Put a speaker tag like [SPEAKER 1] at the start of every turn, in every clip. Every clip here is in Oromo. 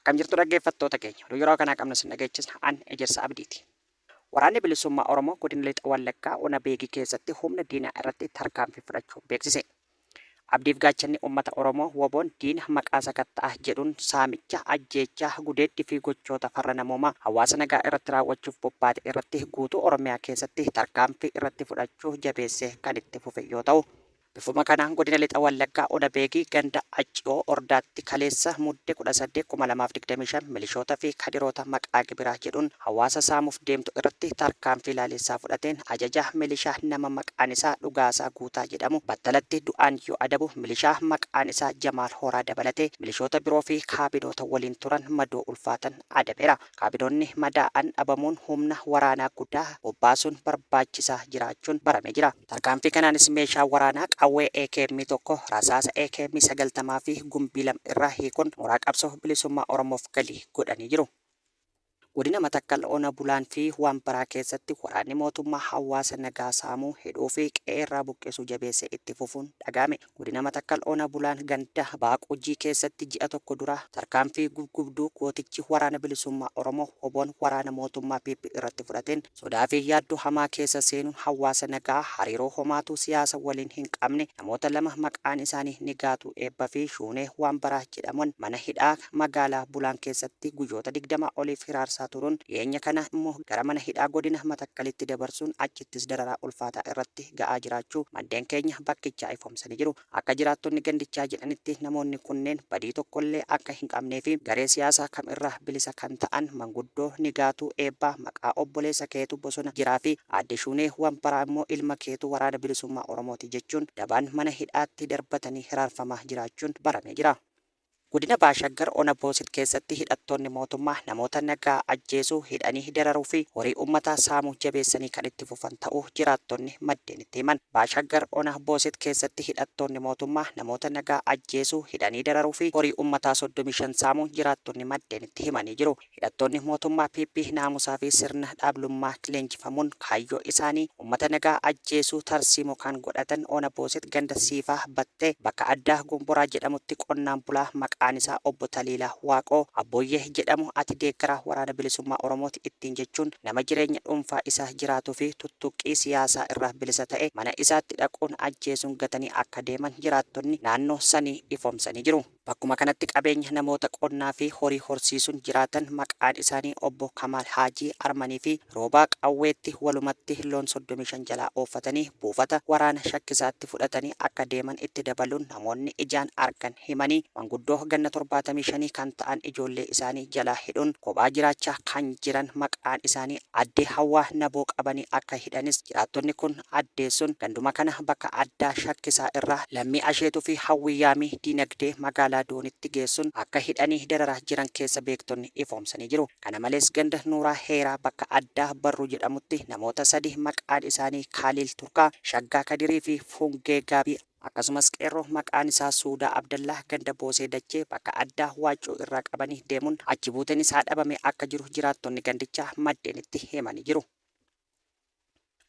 [SPEAKER 1] Akkam jirtu dhaggeeffattoota keenya? Oduu yeroo kanaa qabnu sin dhageechisna an Ejersa Abdiiti. Waraanni Bilisummaa Oromoo godina Lixa Wallaggaa ona Beegii keessatti humna diinaa irratti tarkaanfii fudhachuu beeksise. Abdiif gaachanni uummata Oromoo WBOn diina maqaa sakatta'a jedhuun saamicha, ajjeechaa, gudeeddii fi gochoota farra namoomaa hawaasa nagaa irratti raawwachuuf bobbaate irratti guutuu Oromiyaa keessatti tarkaanfii irratti fudhachuu jabeessee kan itti fufe yoo ta'u, Bifuma kanaan godina Lixa Wallaggaa ona Beegii ganda Acci'oo Ordaatti kaleessa Mudde 18, 2025 milishoota fi kadiroota maqaa gibiraa jedhuun hawaasa saamuuf deemtu irratti tarkaanfii laaleessaa fudhateen ajajaa milishaa nama maqaan isaa Dhugaasaa Guutaa jedhamu battalatti du'aan yoo adabu milishaa maqaan isaa Jamaal Horaa dabalatee milishoota biroo fi kaabinoota waliin turan madoo ulfaatan adabeera. Kaabinoonni madaa'an dhabamuun humna waraanaa guddaa bobbaasuun barbaachisaa jiraachuun baramee jira. Tarkaanfii kanaanis meeshaa waraanaa qawwee AKM 1, rasaasa AKM 90 fi gumbii 2 irraa hiikuun mooraa qabsoo bilisummaa Oromoof galii godhanii jiru. Godina Matakkal Ona Bulaan fi Waanbaraa keessatti waraanni mootummaa hawaasa nagaa saamuu, hidhuu fi qe'ee irraa buqqisuu jabeessee itti fufuun dhaga'ame. Godina Matakkal Ona Bulaan ganda Baaqujii keessatti ji'a tokko dura tarkaanfii gubgubduu gootichi Waraana Bilisummaa Oromoo WBOn waraana mootummaa PP irratti fudhateen sodaa fi yaaddoo hamaa keessa seenuun hawaasa nagaa hariiroo homaatuu siyaasa waliin hin qabne namoota lama maqaan isaanii Nigaatuu Eebba fi Shuunee Waanbaraa jedhaman mana hidhaa magaalaa Bulaan keessatti guyyoota 20 oliif hiraarsaa turuun dhiyeenya kana immoo gara mana hidhaa godina Matakkalitti dabarsuun achittis dararaa ulfaataa irratti ga'aa jiraachuu maddeen keenya bakkichaa ifoomsanii jiru. Akka jiraattonni gandichaa jedhanitti namoonni kunneen badii tokkollee akka hin qabnee fi garee siyaasaa kam irraa bilisa kan ta'an manguddoo Nigaatuu Eebbaa maqaa obboleessa keetu bosona jiraa fi aadde Shuunee Wanbaraa immoo ilma keetu Waraana Bilisummaa Oromooti jechuun dabaan mana hidhaatti darbatanii hiraarfamaa jiraachuun baramee jira. Godina Baha Shaggar Ona Boosit keessatti hidhattoonni mootummaa namoota nagaa ajjeesuu, hidhanii dararuu fi horii uummataa saamuu jabeessanii kan itti fufan ta'uu jiraattonni maddeenitti himan. Baha Shaggar Ona Boosit keessatti hidhattoonni mootummaa namoota nagaa ajjeesuu, hidhanii dararuu fi horii uummataa 35 saamuu jiraattonni maddeenitti himanii jiru. Hidhattoonni mootummaa PP naamusaa fi sirna dhaablummaa leenjifamuun kaayyoo isaanii uummata nagaa ajjeesuu tarsiimoo kan godhatan Ona Booset ganda Siifaa Battee bakka addaa Gomboraa jedhamutti qonnaan bulaa maqaan isaa Obbo Taliilaa Waaqoo Abbooyyee jedhamu ati deeggaraa Waraana Bilisummaa Oromooti ittiin jechuun nama jireenya dhuunfaa isaa jiraatuu fi tuttuqqii siyaasaa irraa bilisa ta'e mana isaatti dhaquun ajjeesuun gatanii akka deeman jiraattonni naannoo sanii ifoomsanii jiru. Bakkuma kanatti qabeenya namoota qonnaa fi horii horsiisuun jiraatan maqaan isaanii Obbo Kamaal Haajii Armanii fi Roobaa Qawweetti walumatti loon 35 jalaa ooffatanii buufata waraana Shakkisaatti fudhatanii akka deeman itti dabaluun namoonni ijaan argan himanii manguddoo ganna 75 kan ta'an ijoollee isaanii jalaa hidhuun kophaa jiraachaa kan jiran maqaan isaanii Addee Hawwaa Naboo qabanii akka hidhanis jiraattonni kun addeessuun ganduma kana bakka addaa Shakkisaa irraa Lammii Asheetuu fi Hawwii Yaamii diinagdee magaalaa Doonitti geessuun akka hidhanii dararaa jiran keessa beektonni ifoomsanii jiru. Kana malees ganda Nuuraa Heeraa bakka addaa Barruu jedhamutti namoota sadi maqaan isaanii Kaaliil Turkaa, Shaggaa Kadirii fi Fungee Gaabii akkasumas qeerroo maqaan isaa Suudaa Abdallaa ganda Boosee Dachee bakka addaa Waaccuu irraa qabanii deemuun achi buuteen isaa dhabamee akka jiru jiraattonni gandichaa maddeenitti himanii jiru.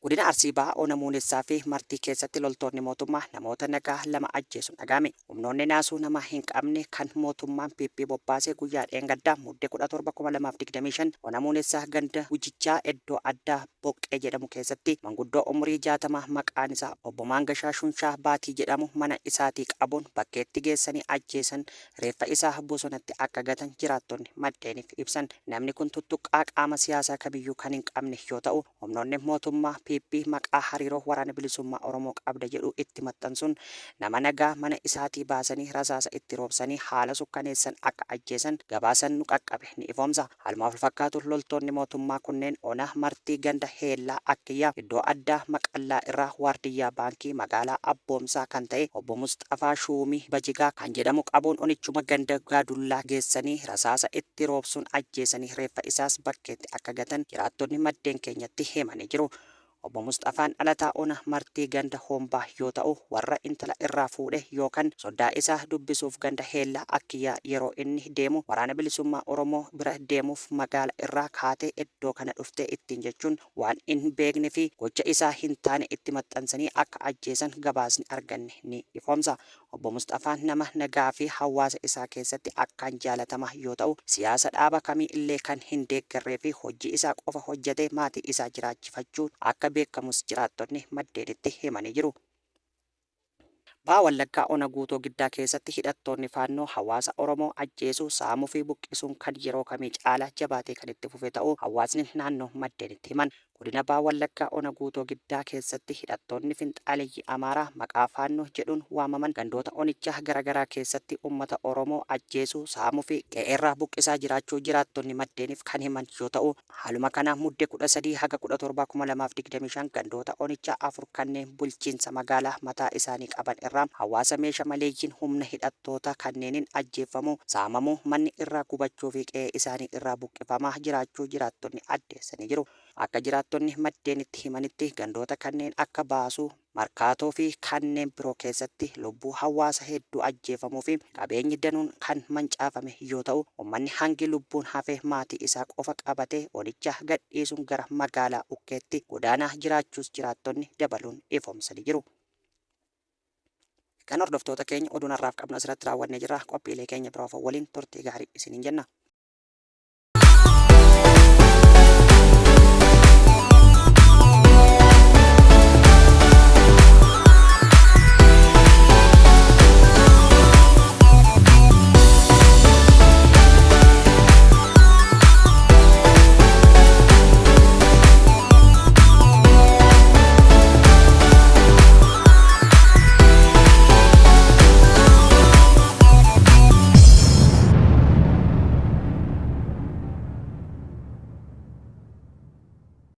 [SPEAKER 1] Godina Arsii Bahaa Ona Muunessaa fi Martii keessatti loltoonni mootummaa namoota nagaa 2 ajjeesuun dhaga'ame. Humnoonni naasuu namaa hin qabne kan mootummaan PP bobbaase guyyaa dheengaddaa Mudde 17,2025 Ona Muunessaa ganda Gujichaa iddoo addaa Boqqee jedhamu keessatti manguddoo umurii 60 maqaan isaa Obbo Maangashaa Shunshaa Baatii jedhamu mana isaatii qabuun bakkeetti geessanii ajjeesan reeffa isaa bosonatti akka gatan jiraattonni maddeeniif ibsan. Namni kun tuttuqqaa qaama siyaasaa kamiyyuu kan hin qabne yoo ta'u, humnoonni mootummaa PP maqaa hariiroo Waraana Bilisummaa Oromoo qabda jedhu itti maxxansuun nama nagaa mana isaatii baasanii rasaasa itti roobsanii haala sukkaneessan akka ajjeesan gabaasan nu qaqqabe ni ifoomsa. Haaluma walfakkaatuun loltoonni mootummaa kunneen ona Martii ganda Heellaa Akkiyyaa iddoo addaa Maqallaa irraa waardiyyaa baankii magaalaa Abboomsaa kan ta'e obbo Musxafaa Shuumii Bajigaa kan jedhamu qabuun onichuma ganda Gaadullaa geessanii rasaasa itti roobsuun ajjeesanii reeffa isaas bakkeetti akka gatan jiraattonni maddeen keenyatti himanii jiru. Obbo Musxafaan dhalataa ona Martii ganda Hoombaa yoo ta'u, warra intala irraa fuudhe yookan soddaa isaa dubbisuuf ganda Heellaa Akkiyyaa yeroo inni deemu Waraana Bilisummaa Oromoo bira deemuuf magaala irraa kaatee iddoo kana dhufte ittiin jechuun waan hin beekne fi gocha isaa hin taane itti maxxansanii akka ajjeesan gabaasni arganne ni ifoomsa. Obbo Musxafaan nama nagaa fi hawaasa isaa keessatti akkaan jaalatamaa yoo ta'u, siyaasa dhaaba kamii illee kan hin deeggarree fi hojii isaa qofa hojjetee maatii isaa jiraachifachuun akka beekamus jiraattonni maddeenitti himanii jiru. Baha Wallaggaa Ona Guutoo Giddaa keessatti hidhattoonni Faannoo hawaasa Oromoo ajjeesuu, saamuu fi buqqisuun kan yeroo kamii caalaa jabaatee kan itti fufe ta'uu hawaasni naannoo maddeenitti himan. Godina Baha Wallaggaa Ona Guutoo Giddaa keessatti hidhattoonni finxaaleyyii Amaaraa maqaa Faannoo jedhuun waamaman gandoota onichaa garaagaraa keessatti uummata Oromoo ajjeesuu, saamuu fi qe'eerraa buqqisaa jiraachuu jiraattonni maddeeniif kan himan yoo ta'u, haaluma kana Mudde 13 haga 17 2025 gandoota onichaa 4 kanneen bulchiinsa magaalaa mataa isaanii qaban irraa hawaasa meesha maleeyyiin humna hidhattoota kanneeniin ajjeeffamuu, saamamuu, manni irraa gubachuu fi qe'ee isaanii irraa buqqifamaa jiraachuu jiraattonni addeessanii jiru. Akka jiraattonni maddeenitti himanitti gandoota kanneen akka Baasuu, Markaatoo fi kanneen biroo keessatti lubbuu hawaasa hedduu ajjeefamuu fi qabeenyi danuun kan mancaafame yoo ta'u, uummanni hangi lubbuun hafe maatii isaa qofa qabatee onicha gadhiisuun gara magaalaa Ukkeetti godaanaa jiraachuus jiraattonni dabaluun ifoomsanii jiru. Kan hordoftoota keenya oduun har'aaf qabnu asirratti raawwannee jirra. Qophiilee keenya biroof waliin turtii gaarii isiniin jenna.